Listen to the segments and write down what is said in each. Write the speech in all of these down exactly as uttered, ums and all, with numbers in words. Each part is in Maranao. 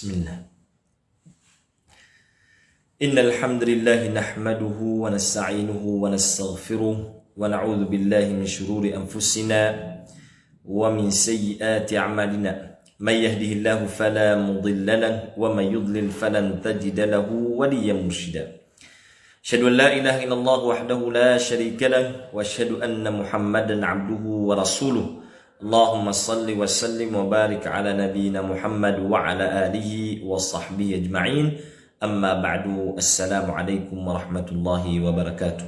Bismillah. Innal hamdalillah nahmaduhu wa nasta'inuhu wa nastaghfiruh wa na'udzu billahi min shururi anfusina wa min sayyiati a'malina. Man yahdihillahu fala mudilla lahu wa man yudlil falan tajida lahu waliyyan murshida. Asyhadu an la ilaha illallah wahdahu la syarika lah, wa asyhadu anna Muhammadan abduhu wa rasuluh. Allahumma salli wa sallim wa barik ala nabiyyina Muhammad wa ala alihi wa sahbihi ajma'in. Amma ba'du, assalamu alaikum warahmatullahi wabarakatuh.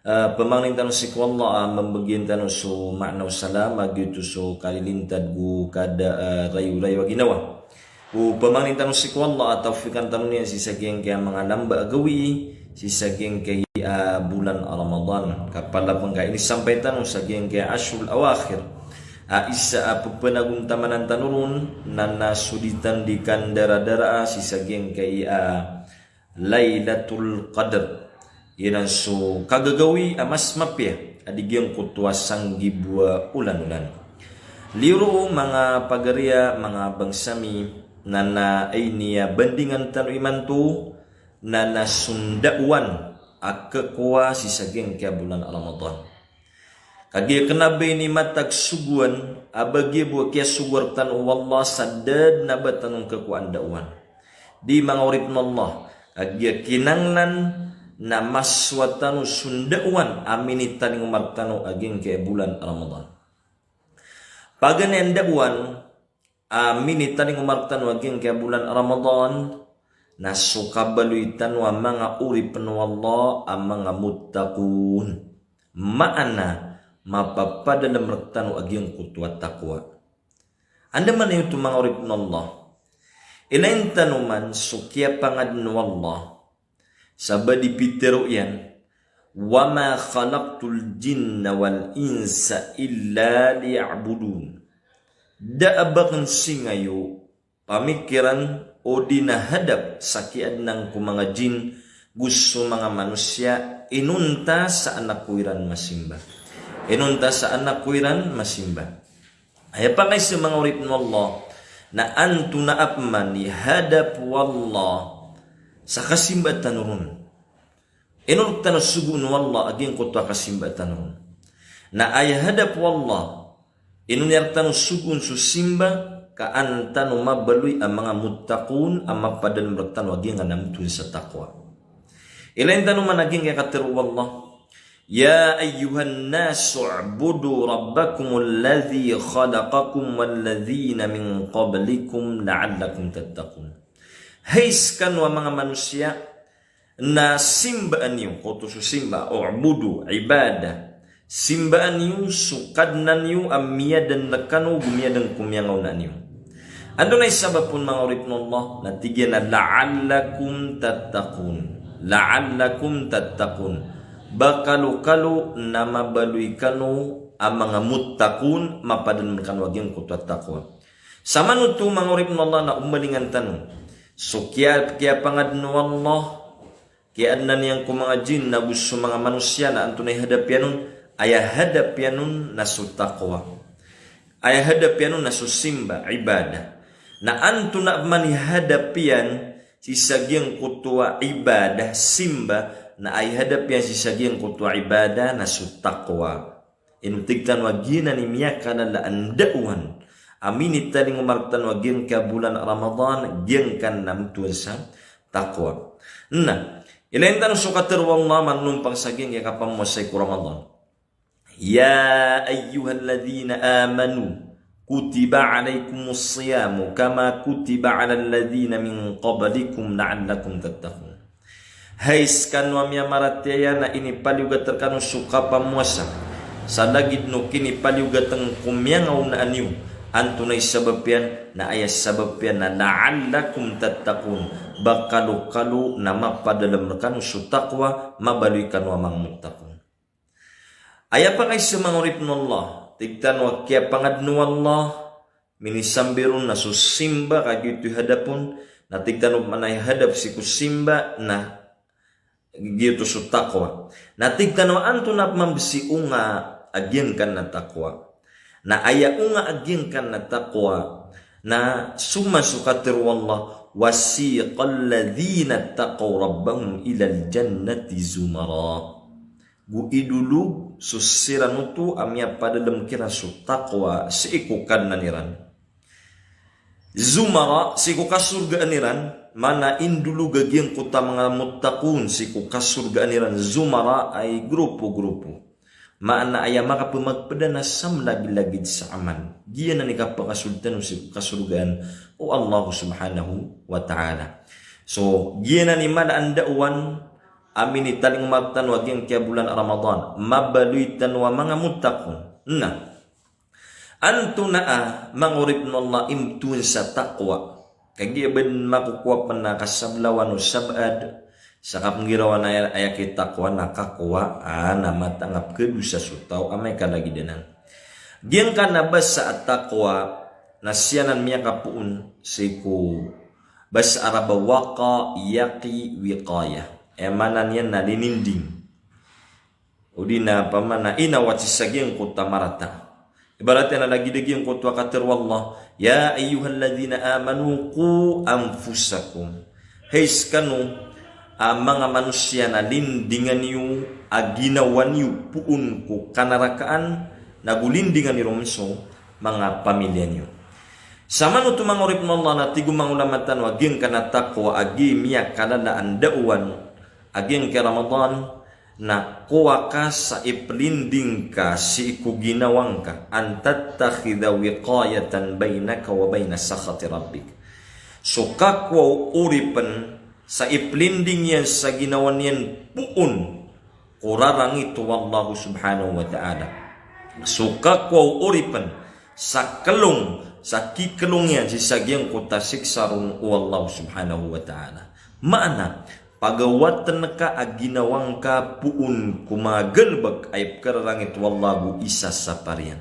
Ah, pamangnin tano sii ko Allah, ah, mambagian tano so maana o salam, ah, giyoto so kalilintad go kada, ah, rayorayo a ginawa. O pamangnin tano sii ko Allah a tawfiqan tano niyan sii sa giyangkaya manga lamba a gawii, sii sa giyangkaya, ah, bolan a Ramadan. Kapalapeng ka inisampay tano sa giyangkaya ashrul awakhir. Ah, isa a pepanagontamanan tano ron, na na so di tano di kandaradara, ah, sii sa giyangkaya, ah, Lailatul Qadr. Iran so kagagawii a mas mapiya a di giyangkoto a sanggibo a olanolan. Liyo roo manga pagariya, manga bangsa mi, na na aya ini a bandingan tano imanto, na na so ndaowan a kekowa sii sa giyangkaya bolan a Ramadan. Kagiya kena ba ini matag sogoan, a ba giya bo a kiyasogoa rektano o Allah sa da den a ba tano kekowa a ndaowan. Di manga oripen o Allah, kagiya kinanglan na masowa tano so ndaowan a minitalingoma rektano a giyangkaya bolan a Ramadan. Paganay a ndaowan a minitalingoma rektano a giyangkaya bolan a Ramadan, na so kabaloy tano a manga oripen o Allah a manga muttaqun. Maana, mapapadalem rektano a giyangkoto a taqwa. Andamanaya oto manga oripen o Allah. Ilayin tano man so kiyapangaden o Allah sa ba di pitero iyan, "Wa ma khalaqtul jinna wal insa illa liya'budun." Da a ba aken singayo pamikiran o di na hadap sa kiyaadnan ko manga jin go so manga manosiya inonta sa an ako iran masimba. Inonta sa an ako iran masimba. Aya pakaiza manga oripen o Allah, na antonaa pman i hadap o Allah sa kasimba tano ron. Ino rektano sogoon o Allah a giyangkoto a kasimba tano ron. Na aya hadap o Allah, ino niyan rektano sogoon so simba, ka an tano mabaloy a manga muttaqun a mapadalem rektano a giyangkanan a metoon sa taqwa. Ilayin tano man a giyangkaya katero o Allah, "Ya ayyuhan nasu u'budu rabbakumul ladhi khalaqakum wal ladhina min qablikum la'allakum tattaqun." Hay sekano a manga manosiya, na simbaan iyo, koto so simba, u'budu, ibadah. Simbaan iyo so Kadnan iyo a miyaden rekano, go miyaden ko miyangaoona niyo. Antonaa i sabap on manga oripen o Allah, na tig iyan a la'allakum tattaqun. La'allakum tattaqun. Ba kalokalo na mabaloy kano a manga muttaqun, mapadalem rekano a giyangkoto a taqwa. Samanoto manga oripen o Allah na omalingan tano so kiya, kiyapangaden o Allah, kiyaadnan iyan ko manga jin na go so manga manosiya na antonaa i hadap iyan on, aya hadap iyan on na so taqwa. Aya hadap iyan on na so simba, ibadah. Na antonaa pman i hadap iyan sii sa giyangkoto a ibadah, simba, na aya hadap iyan sii sa giyangkoto a ibadah na so taqwa. Ino tig tano a giyanan i miyakalala a ndaowan a minitalingoma rektano a giyangkaya bolan a Ramadan, giyangkanan a metoon sa taqwa. Na, ilayin tano so katero o Allah manolompang sa giyangkaya kapamowasa ko Ramadan. Ya ayyuhalladhina amanu, kutiba alaykumus siyamu kama kutiba alal ladhina min qablikum la'allakum tattaqun. Hay sekano a miyamaratiyaya, na inipaliyogat rekano so kapamowasa sa lagid o kinipaliyogat ko miyangaoona niyo. Antonaa i sabap iyan? Na aya sabap iyan na la'allakum tattaqun. Ba kalokalo na mapadalem rekano so taqwa, mabaloy kano a manga muttaqun. Aya pakaiza manga oripen o Allah, tig tano a kiyapangaden o Allah, minisambi ron na so simba ka giyoto i hadap on, na tig tano pman a aya hadap sii ko simba na giyoto so taqwa. Na tig tano a antonaa pman bes i onga a giyangkanan a taqwa. Na aya onga a giyangkanan a taqwa, Na so man so katharo o Allah, "Wasiqal ladhina ittaqaw rabbahum ilal jannati zumara." Go idolog so siran oto a miyapadalm kiran so taqwa sii ko Kadnan iran. Zumara, sii ko kasorgaan iran, maana indolog a giyangkoto a manga muttaqun sii ko kasorgaan iran, zumara ay grupo-grupo. Maana aya makapmagpd anan sa mlagilagid sa amal. Giyanan i kapakasold tano sii ko kasorgaan o Allah subhanahu wa ta'ala. So, giyanan i mala a ndaowan a minitalingoma rktano a giyangkaya bolan a Ramadan. Mabaloy tano a manga muttaqun. Na antonaa manga oripn o Allah i mtoon sa taqwa? Kagiya ba dn makokowa pn a kasablawan o sabaad sa kapnggirawan a aya, aya kitaqwa na kakowa a na matangap kadosa so taw amay ka lagid anan. Giyangkanan a basa a taqwa na siyanan miyakapoon sii ko basa Arab a waqa, yaqi, wiqaya. Aya maana niyan na lininding. O di na pamana inawat sii sa giyangkoto a marata. Ibarat iyan a lagid a giyangkoto a katharo o Allah, "Ya ayyuhalladhina amanu qu anfusakum." Hay skano a manga manosiya na lindingan iyo a ginawa niyo poon ko kanarakaan, nago lindingan iyo ron so manga pamilya niyo. Sa manoto manga oripn o Allah na tig o manga ulama tano a giyangkanan a taqwa a giya miyakalala a ndaowan a giyangkaya Ramadan, na kowa ka sa iplinding ka sii ko ginawa ngka, an tattakhidha wiqayatan baynaka wa bayna sakhati rabbik. So kakowa o oripn sa iplinding iyan sa ginawa niyan poon ko rarangit o Allah subhanahu wa ta'ala. So kakowa o oripn sa klong, sa kiklong iyan sii sa giyangkoto a siksa ron o Allah subhanahu wa ta'ala. Maana, pagawatn ka a ginawa ngka poon ko manga galbk a ipkhararangit o Allah go isa sa pariyan.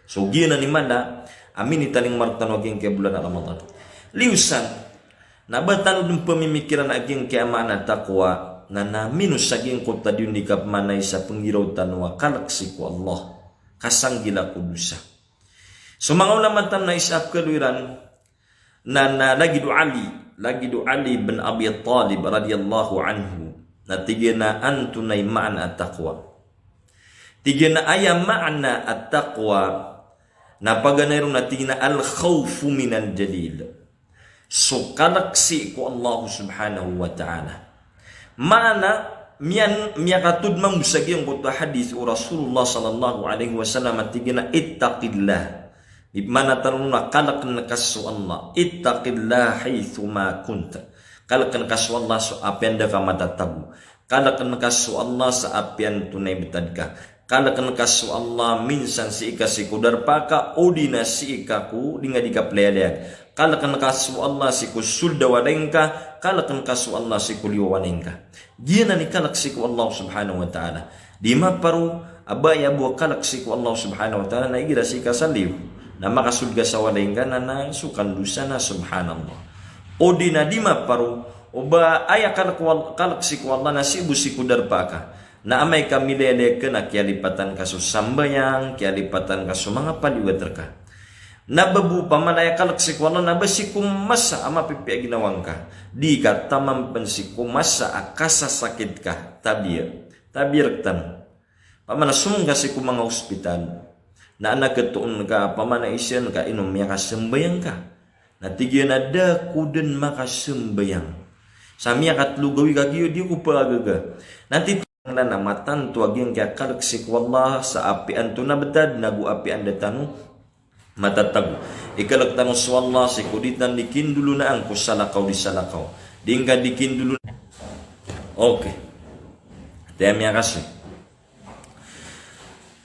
So giyanan i mala a minitalingoma rktano a giyangkaya bolan a Ramadan. Liyo san, na ba tano dn pmimikiran a giyangkaya maana a taqwa, na, na minos a giyangkoto a di on di kapmanay sa pnggiraw tano a kalk sii ko Allah, kasanggila ko dosa. So manga ulama tano na isa a pkhaaloy iran, na, na lagid o Ali, lagid o Ali bin Abi Talib radiyallahu anhu, na tig iyan a antonaa i maana a taqwa. Tig iyan a aya maana a taqwa na paganay ron na tig iyan a al-khawfu minal jalil. So kalk sii ko Allah subhanahu wa ta'ala. Maana, miyan, miyakatod mambo sa giyangkoto a hadith o Rasulullah sallallahu alaihi wasallam a tig iyan a ittaqillah. Di pman a tano na kalkn ka so Allah. Ittaqillah haythuma kunt. Kalkn ka so Allah so apiya anda ka matatago. Kalkn ka so Allah sa apiya antonaa i btad ka. Kalkn ka so Allah minsan sii ka sii ko darpa ka, odi na sii ka ko di nga di kaplayalayag. Kalkn ka so Allah sii ko sold a walay ngka, kalkn ka so Allah sii ko liyo a walay ngka. Giyanan i kalk sii ko Allah subhanahu wa ta'ala. Di maparo a ba aya bo a kalk sii ko Allah subhanahu wa ta'ala na igira sii ka sa liyo, na makasold ka sa walay ngka na, na so kandosa na, subhanallah. Odi na di maparo o ba aya kalk wal-, kalk sii ko Allah na sii bo sii ko darpa ka. Na amay ka milayalayag ka na kiyalipatan ka so sambayang, kiyalipatan ka so manga paliyogat rka. Na ba bo pman aya kalk sii ko Allah na ba sii ko masa a mapipiya a ginawa ngka. Di ka taman pn sii ko masa a kasasakit ka, tabiya. Tabiya rktano. Pman a somong ka sii ko manga ospital. Na adn a katoon ka, pman a isaan ka ino miyakasambayang ka. Na tig iyan a da ako dn makasambayang. Sa miyakatlo gawii ka giyo di ako pagaga. Na tig iyan a matanto a giyangkaya kalk sii ko Allah sa apiya antonaa btad, nago apiya anda tano matatago. Ikalk tano so Allah sii ko di tano di kindolonaan ko salakaw di salakaw. Di ngka di kindolonaan. Okay. Taya miyakasi.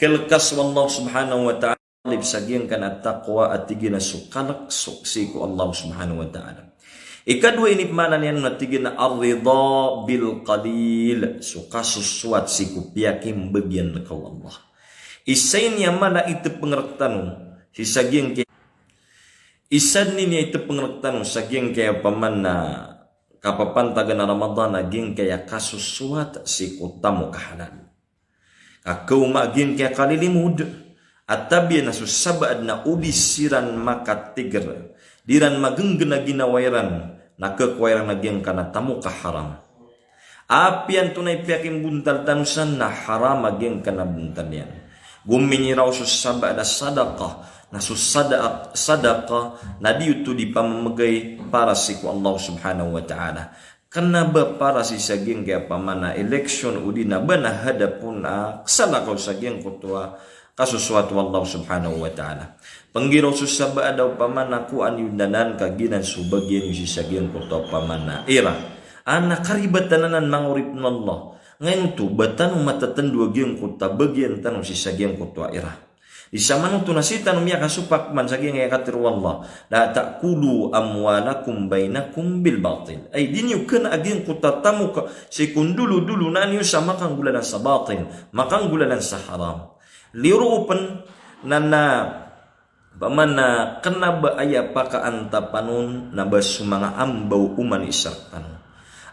Kalk ka so Allah subhanahu wa ta'ala. Talib sa giyangkanan a taqwa a tig iyan a so kalk so sii ko Allah subhanahu wa ta'ala. Ikadowa inipmaana niyan na tig iyan a ar-ridha bil qalil, so kasosowat sii ko piyakimbagian ka o Allah. Isa ini a mala i tpng rktano sii sa giyangkaya, isa dn ini a i tpng rktano sa giyangkaya pman a kapapantagan a Ramadan a giyangkaya kasosowat sii ko tamok a halal. Ka kaoma a giyangkaya kalilimod a tabiya na so sabaad na o di siran makatiger, di ran magenggen a ginawa iran, na kekowa iran a giyangkanan a tamok a haram. Apiya antonaa i piyakimbontal tano san na haram a giyangkanan a bontal iyan. Gominyiraw so sabaad a sadaqah, na so sada-, sadaqah na di oto di pamamegay para sii ko Allah subhanahu wa ta'ala. Kena ba para sii sa giyangkaya opama na election odi na ba na hadap on a kesalakaw sa giyangkoto a kasosoat o Allah subhanahu wa ta'ala. Penggiraw so sabaad a opama na kowaan iyo anan ka giyanan so bagian iyo sii sa giyangkoto a opama na ira. A na karibatan anan manga oripn o Allah. Ngayon oto, ba tano matatendo a giyangkoto a bagian tano sii sa giyangkoto a ira. Di samanoto na sii tano miyakasopak man sa giyangkaya katharo o Allah, "La ta'kulu amwalakum bainakum bil batil." Ay, di niyo kena a giyangkoto a tamok sii ko ndolodolo na niyo sa makanggolalan sa batil, makanggolalan sa haram. Liyoro pen na, na, opama na kena ba aya pakaantapan on na ba so manga ambaw oman i isa rektano.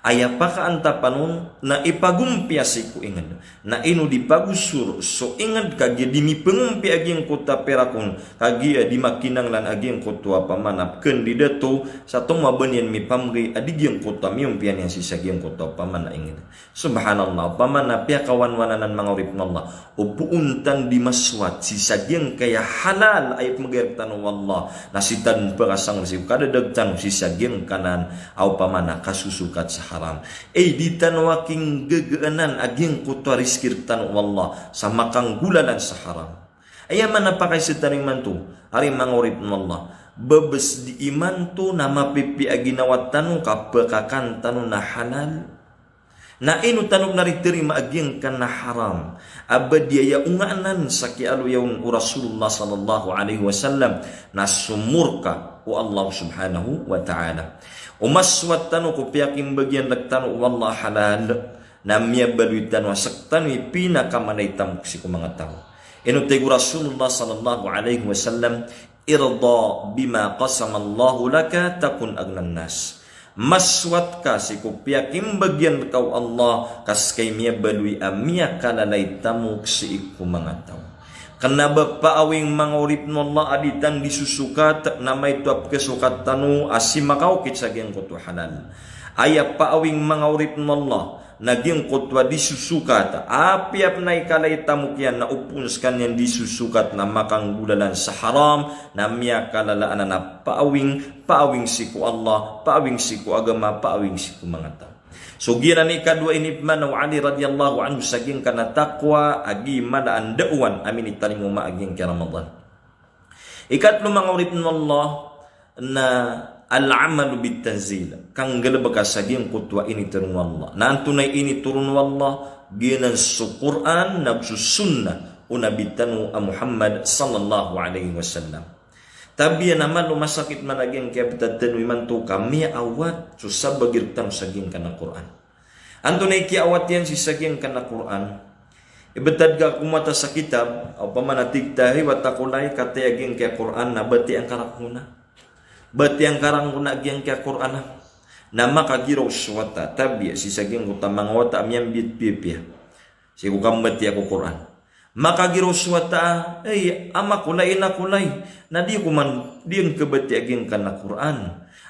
Aya pakaantapan on na ipagompiya sii ko inged. Na ino di pagosor so inged kagiya di mipengompiya a giyangkoto a pirak on, kagiya di makinanglan a giyangkoto a opama na kandidato sa tomo a ba niyan mipamegay a di giyangkoto a miyompiya niyan sii sa giyangkoto a opama na inged. Subhanallah, opama na piyakawanwan anan manga oripn o Allah. O poon tano di masowat sii sa giyangkaya halal a ipmegay rektano o Allah, na sii tano pekasangel sii ko kadadag tano sii sa giyangkanan a opama na kasosokat sa haram. Ay, di tano a kinggegeenan a giyangkoto a rizki rektano o Allah sa makanggolalan sa haram. Aya maana a pakaiza tano imanto, ari manga oripn o Allah, ba bes di imanto na mapipiya a ginawa tano ka pekakan tano na halal. Na ino tano na ritarima a giyangkanan a haram a ba di aya onga anan sa kiyaaloya on o Rasulullah sallallahu alaihi wasallam na so morka o Allah subhanahu wa ta'ala. O masowat tano ko piyakimbegian rektano o Allah a halal, na miyabaloy tano a sektano i pinakamala i tamok sii ko manga taw. Ino tig o Rasulullah sallallahu alaihi wasallam, "Irda bima qasamallahu laka takun aghnan nas." Masowat ka sii ko piyakimbegian reka o Allah, ka seka i miyabaloy a miyakalala i tamok sii ko manga taw. Kena ba paawing manga oripn o Allah a di tano di sosokat, na maito a pekesokat tano a sii makaokit sa giyangkoto a halal. Aya paawing manga oripn o Allah, na giyangkoto a di sosokat, apiya pen a ikala i tamok iyan na o poon sekaniyan di sosokat na makanggolalan sa haram, na miyakalala anan a paawing, paawing sii ko Allah, paawing sii ko agama, paawing sii ko manga taw. So giyanan i ikadowa inipmana o Ali radiyallahu anhu sa giyangkanan a taqwa a gii mala a ndaowan a minitalingoma a giyangkaya Ramadan. Ikatlo manga oripn o Allah na al-amalu bit-tanzil, kanggalebeka sa giyangkoto a initoron o Allah. Na antonaa i initoron o Allah? Giyanan so Qur'an na go so sunnah o Nabi tano a Muhammad sallallahu alaihi wasallam. Tabiya na malo masakit man a giyangkaya betad tano imanto ka miyaawat so sabagi rektano sa giyangkanan a Qur'an. Antonaa i kiyaawat iyan sii sa giyangkanan a Qur'an? Ibetad ka ko mata sa kitab, opama na tig ta, "Hay wata ko lay, kataya giyangkaya Qur'an na batiyaan ka rakn ona. Batiyaan ka rakn ona giyangkaya Qur'an." Na makagiraw so wata, tabiya sii sa giyangkoto a manga wata a miyambit piyapiya sii ko kambatiya ko Qur'an. Makagiraw so wata a, "Ay, ama ko lay, ina ko lay, na di ko man, di ngka batiya giyangkanan a Qur'an.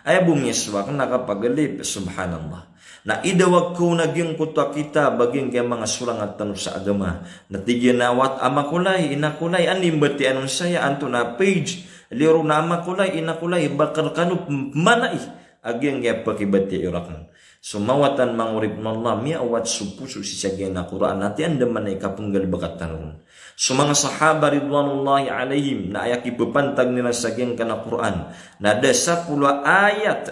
Aya bo miyasowa akn na kapagalip, subhanallah." Na idawag ko na giyangkoto a kitab a giyangkaya manga sorangan tano sa agama. Na tig iyan a wata, "Ama ko lay, ina ko lay, anda i mbatiyaan on saya, antonaa a page?" Liyoro na, "Ama ko lay, ina ko lay, ba ka rekano pemanai a giyangkaya pakibatiya iyo rakn." So mawatan manga oripn o Allah, miyaawat so poso sii sa giyangkanan a Qur'an, na ati anda man i kapenggalebeka tano ron. So manga sahaba ridwanullahi alaihim, na aya kipepantag iran sa giyangkanan a Qur'an na da sapolo a ayat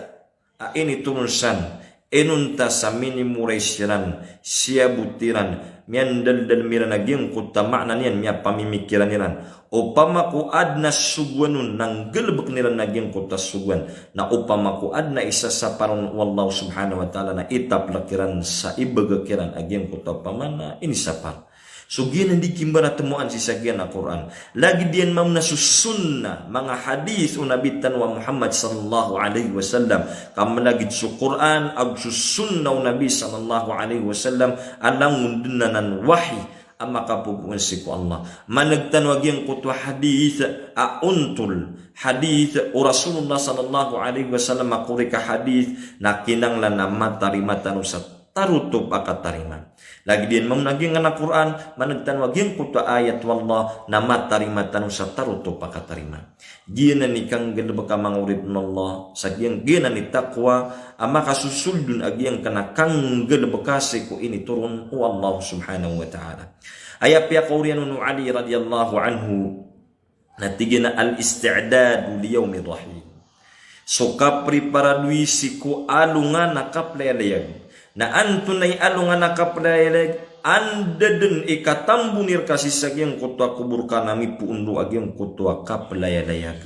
a initoron san, inonta sa minimorize iran, siyabot iran, miyandaldalm iran a giyangkoto a maana niyan, miyapamimikiran iran. Opama ko adn a sogoan on na nggalebeken iran a giyangkoto a sogoan, na opama ko adn a isasapar on o Allah subhanahu wa ta'ala na itaplek iran sa ibegek iran a giyangkoto a opama na inisapar. So giyanan di kimbaratemoan sii sa giyangkanan a Qur'an. Lagid iyan mambo na so sunnah, manga hadith o Nabi tano a Muhammad sallallahu alaihi wasallam. Ka malagid so Qur'an ago so sunnah o Nabi sallallahu alaihi wasallam a langon den anan wahi, a makapopoon sii ko Allah. Maneg tano a giyangkoto a hadith a ontol, hadith o Rasulullah sallallahu alaihi wasallam a korek a hadith, na kinanglan a matarima tano sa tarotop a katarima. Lagid iyan mambo na giyangkanan a Qur'an, maneg tano a giyangkoto a ayat o Allah, na matarima tano sa tarotop a katarima. Giyanan i kanggalebeka manga oripen o Allah, sa giyang, giyanan i taqwa, a makasosold on a giyangkanan a kanggalebeka sii ko initoron o Allah subhanahu wa ta'ala. Aya piyakaoriyan on o Ali radiyallahu anhu, na tig iyan a al-isti'dadu li yawmi rahil. So kapreparadowi sii ko alongan a kapelayalayag. Na antonaa i alongan a kapelayalayag, anda den i katamboni reka sii sa giyangkoto a kobor ka na mipoon ron a giyangkoto a kapelayalayag.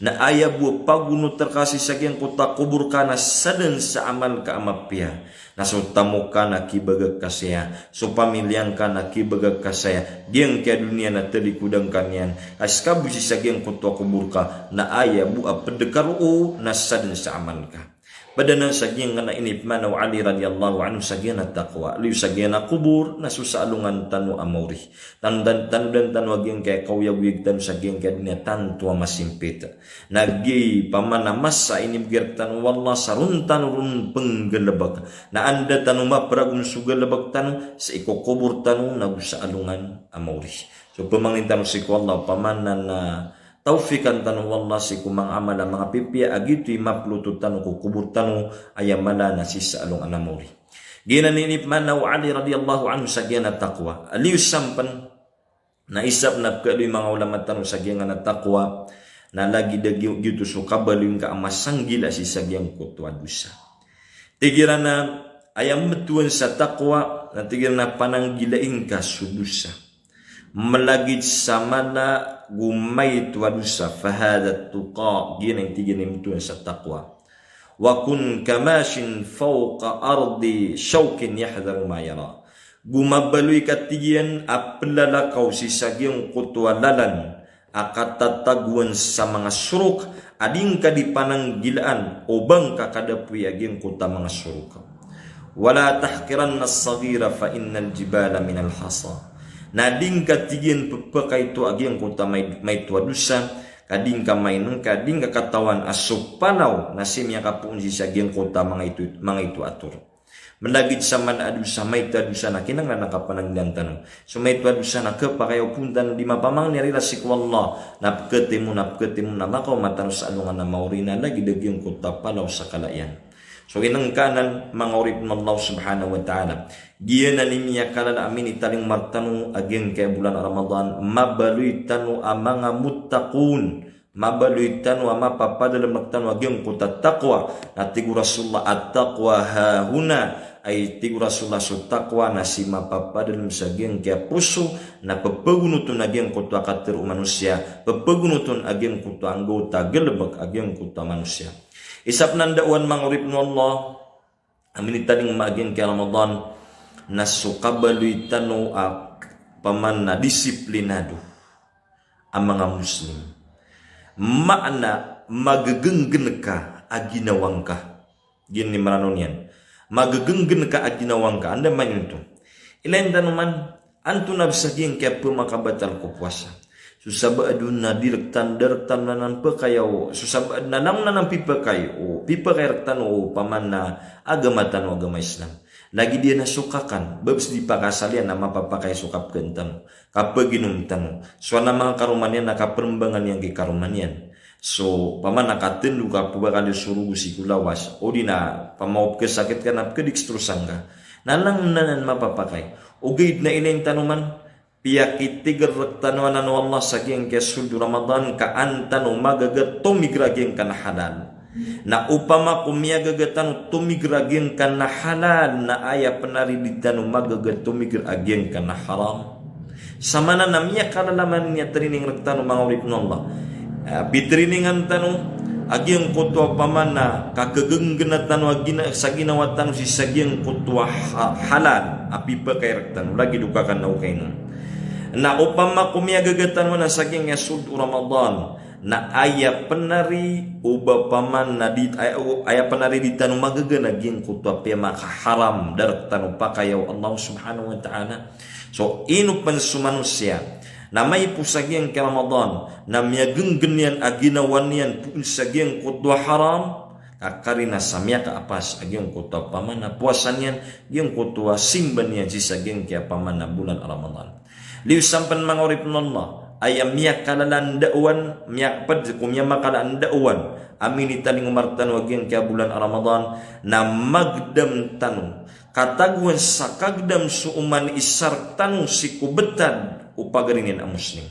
Na aya bo a pagonot reka sii sa giyangkoto a kobor ka na sadn sa amal ka a mapiya. Na so tamok ka na kibagak ka saya, so pamiliya ngka na kibagak ka saya, giyangkaya doniya na talikodan ka niyan, ka sii ka bo sii sa giyangkoto a kobor ka, na aya bo a ped ka roo na sadn sa amal ka. Ped anan sa giyangkanan a inipmana o Ali radiyallahu anhu sa giyanan a taqwa. Liyo sa giyanan a kobor, na so sa alongan tano a maori. Tanodan, tanodan tano a giyangkaya kaoyagoyag tano sa giyangkaya doniya tanto a masimpit. Na giya pamana masa a inibegay rektano o Allah sa ron tano ron penggalebek. Na anda tano maperagom so galebek tano, sii ko kobor tano, nago sa alongan a maori. So pemangnin tano sii ko Allah, pamana na tawfiqan tano o Allah sii ko manga amal a manga pipiya, a giyoto i maploto tano ko kobor tano, aya mala na sii sa alongan a maori. Giyanan i inipmana o Ali radiyallahu anhu sa giyanan a taqwa. Liyo sampen, na isa pen a pekhaaloy o manga ulama tano sa giyangkanan a taqwa, na lagid a giyo-, giyoto so kabaloy ngka a masanggila sii sa giyangkoto a dosa. Tig iran a aya mbetowan sa taqwa, na tig iran a pananggilai ngka so dosa. Malagid sa mala go maito a dosa, fahadha tuqa, giyanan i tig iyan i mbetowan sa taqwa. Wa kun kamashin fawqa ardi shawkin yahdharu ma yara. Go mabaloy ka tig iyan a pelalakaw sii sa giyangkoto a lalan a katatagoan sa manga sorok a di ngka di pananggilaan o ba ngka kadapoy a giyangkoto a manga sorok. Wala tahqiranna as-saghira fa innal jibala minal hasa. Na di ngka tig iyan pepakaito a giyangkoto a mai-, maito a dosa, ka di ngka mainengka, di ngka katawan a so palaw na sii miyakapoon sii sa giyangkoto a mangaito, mangaito a tor. Malagid sa mala a dosa, maito a dosa na kinanglan a kapananggilaan tano. So maito a dosa na kepakay o pon tano di mapamangni a rila sii ko Allah, na peketimo, na peketimo, na makaoma tano sa alongan a maori na lagid a giyangkoto a palaw sa kala iyan. So inengka anan manga oripen o Allah subhanahu wa ta'ala. Giyanan i miyakalala a minitalingoma rektano a giyangkaya bolan a Ramadan, mabaloy tano a manga muttaqun. Mabaloy tano a mapapadalem rektano a giyangkoto a taqwa. Na tig o Rasulullah, "At-taqwa hahuna." Ay tig o Rasulullah, so taqwa na sii mapapadalem sa giyangkaya poso, na pepegonoton a giyangkoto a katero o manosiya, pepegonoton a giyangkoto a anggawta a galebek a giyangkoto a manosiya. Isa pen a ndaowan manga oripen o Allah, a minitalingoma a giyangkaya Ramadan, na so kabaloy tano a pamana disiplinado a manga Muslim. Maana, magegenggen ka a ginawa ngka. Giyanan i marano niyan. Magegenggen ka a ginawa ngka. Anda main oto? Ilay tano man, antonaa bes a giyangkaya pemakabatal ko powasa. So sabaad on na di rektano, da rektano anan pekaya o, so sabaad na langon anan pipekay o, pipekay rektano o pamana agama tano a agama Islam. Lagid iyan a so kakan, ba bes di pakaasal iyan a mapapakay so kapeken tano, kapeginom tano. So anan manga karoma niyan na kaperembangan iyan ki karoma niyan. So pamana katendo ka pebakal i so rogo sii ko lawas, odi na pamaopekesakit ka na pekedikestrosan ka. Na langon anan mapapakay. Ogaid na ilay tano man, piyakitiger rektano anan o Allah sa giyangkaya sold o Ramadan ka an tano magaga tomiger a giyangkanan a halal. Na opama ko miyagaga tano tomiger a giyangkanan a halal, na aya pen a ridi tano magaga tomiger a giyangkanan a haram. Samanan a miyakalalaman iyan a training rektano manga oripen o Allah. Ah, pitrainingan tano a giyangkoto a pamana kakegenggenan tano a gina-, sa ginawa tano sii sa giyangkoto a ha-, halal a pipekay rektano, lagid o kakan na o kainom. Na opama ko miyagaga tano anan sa giyangkaya sold o Ramadan, Na aya pn ari o ba pman na di, aya, aya pn ari di tano magaga na giyangkoto a piyamakaharam da rktano pakaya o Allah subhanahu wa ta'ala. So ino pn so manosiya na maipos a giyangkai a Ramadan na miyagnggn iyan a ginawa niyan poon sa giyangkoto a haram, ka karina sa miyakaapas a giyangkoto a pman a powasa niyan, giyangkoto a simba niyan sii sa giyangkai a pman a bolan a Ramadan. Liyo san pn manga oripn o Allah, aya miyakalala a ndaowan, miyakapd ko miyamakala a ndaowan a minitalingoma rktano a giyangkai a bolan a Ramadan, na magdam tano, katagoan sa kagdam so oman i isa rktano sii ko btad o pagari niyan a Muslim.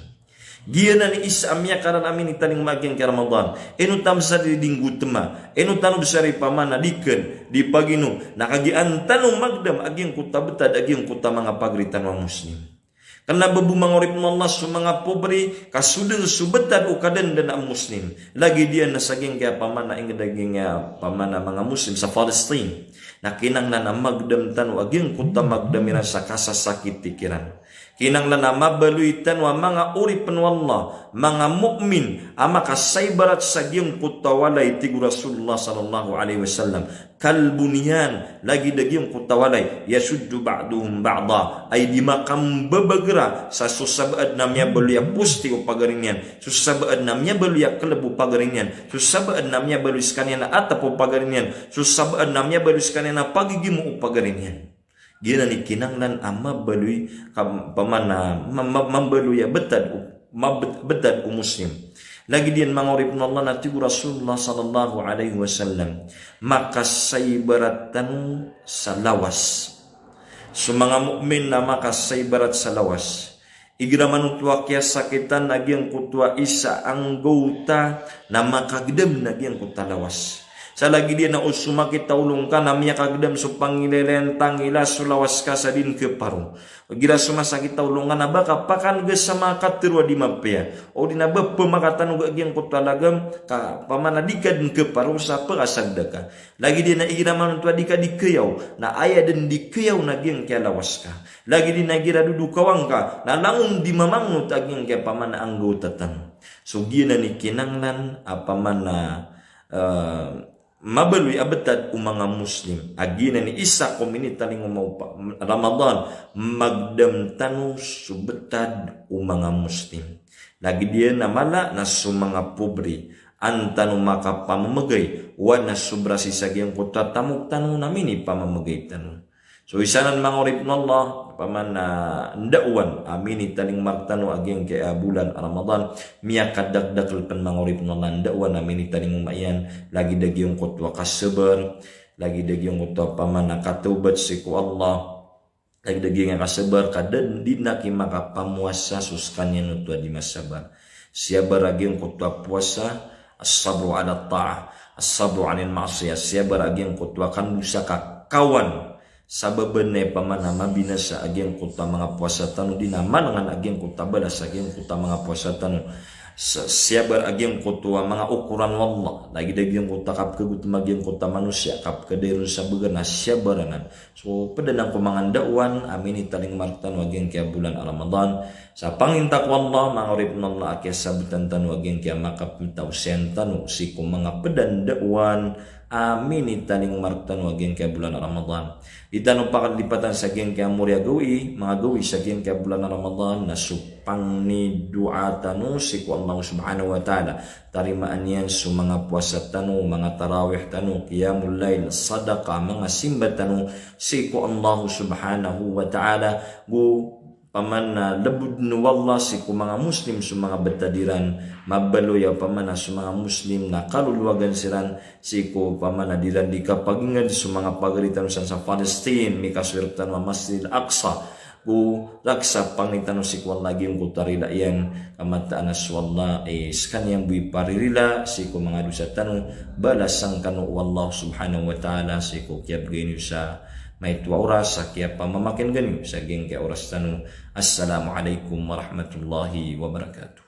Giyanan i isa a miyakalala a minitalingoma a giyangkai a Ramadan. Ino tano bs ari di nggotma, ino tano bs ari pman a di kn, di paginom, na kagiya an tano magdam a giyangkoto a btad a giyangkoto a manga pagari tano a Muslim. Kna ba bo manga oripn o Allah so manga pobri, ka so dn so btad o kadndn a Muslim. Lagid iyan na sa giyangkai a pman a ingd a giyangkai a pman a manga Muslim sa Palestine. Na kinanglan a magdam tano a giyangkoto a magdam iran sa kasasakiti kiran. Kinanglan a mabaloy tano a manga oripn o Allah, manga mu'min, a makasaibarat sa giyangkoto a walay, tig o Rasulullah sallallahu alaihi wasallam, kal bunyan, lagid a giyangkoto a walay, yashuddu ba'duhum ba'da, ay di makambabagra sa so sabaad na miyabaloy a posti o pagari niyan, so sabaad na miyabaloy a klb o pagari niyan, so sabaad na miyabaloy skaniyan a atap o pagari niyan, so sabaad na miyabaloy skaniyan a pagigimo o pagari niyan. Giyanan i kinanglan a mabaloy, ka, pman a ma-, ma-, mabaloy a btad o, mab-, btad o Muslim. Lagid iyan manga oripn o Allah na tig o Rasulullah sallallahu alaihi wasallam, makasaibarat tano sa lawas. So manga mu'min na makasaibarat sa lawas. Igira man oto a kiyasakitan a giyangkoto a isa a anggawta na makagdam na giyangkoto a lawas. Sa lagid iyan na o somakit a olo ngka na miyakagdam so pangilaylay, tangila so lawas ka sa di ngka paro. Igira somasakit a olo ngka na ba ka pakan'g sa manga katharo a di mapiya. O di na ba pmakatanoga a giyangkoto a lagam ka pman a di ka dn kaparo sa pkasagda ka. Lagid iyan na igira man oto a di ka di khayaw, na aya dn di khayaw na giyangkai a lawas ka. Lagid iyan na igira dodokawan ka, na langon di mamangonot a giyangkai a pman a anggawta tano. So giyanan i kinanglan a pman a, eh, mabaloy a btad o manga Muslim. A giyanan i isa ko minitalingoma o pa-, Ramadan, magdam tano so btad o manga Muslim. Lagid iyan na mala na so manga pobri, an tano makapamamgay, oway na sobra sii sa giyangkoto a tamok tano na minipamamgay tano. So isa nan manga oripn o Allah, pman a ndaowan a minitalingoma rktano a giyangkai a bolan a Ramadan, miyakadakdakl pn manga oripn o Allah a ndaowan a minitalingoma iyan, lagid a giyangkoto a kasabar, lagid a giyangkoto a pman a katawbat sii ko Allah, lagid a giyangkai a kasabar ka da dn a kimakapamowasa so skaniyan oto a di masabar. Siyabar a giyangkoto a powasa, as-sabru ala ta'ah, as-sabru anil ma'siyah, siyabar a giyangkoto a kandosa ka kawan. Sabap na aya pman a mabinasa a giyangkoto a manga powasa tano, di na malangan a giyangkoto a balas a giyangkoto a manga powasa tano. Sa-, siyabar a giyangkoto a manga okoran o Allah. Lagid a giyangkoto a kapkhagotoma a giyangkoto a manosiya, kapkhadai ron sa bgan a siyabar anan. So, pd anan ko manga ndaowan a minitalingoma rktano a giyangkai a bolan a Ramadan. Sa panginta ko Allah, manga oripn o Allah, a kiyasabotan tano a giyangkai a makapmtaw siyan tano sii ko manga pd a ndaowan a minitalingoma rktano a giyangkai a bolan a Ramadan. Di tano pakalipatan sa giyangkai a mori a gawii, manga gawii sa giyangkai a bolan a Ramadan, na so pangnidoa tano sii ko Allah subhanahu wa ta'ala. Tarimaan iyan so manga powasa tano, manga tarawih tano, qiyamul layl, sadaqah, manga simba tano sii ko Allah subhanahu wa ta'ala. Go pman a lbodn o Allah sii ko manga Muslim so manga btad iran, mabaloy a pman a so manga Muslim na kalolowagan siran sii ko pman a di ran di kapagingd so manga pagari tano san sa Palestine, mikasoy rktano a Masjid Al-Aqsa. Go raksa pangni tano sii ko Allah a giyangkoto a rila iyan, ka mataan a so Allah i skaniyan bo i paririla sii ko manga dosa tano, balasan kano o Allah subhanahu wa ta'ala sii ko kiyabgay niyo sa maito a oras a kiyapamamakin'gan iyo sa giyangkai a oras tano. Assalamu alaikum warahmatullahi wabarakatuh.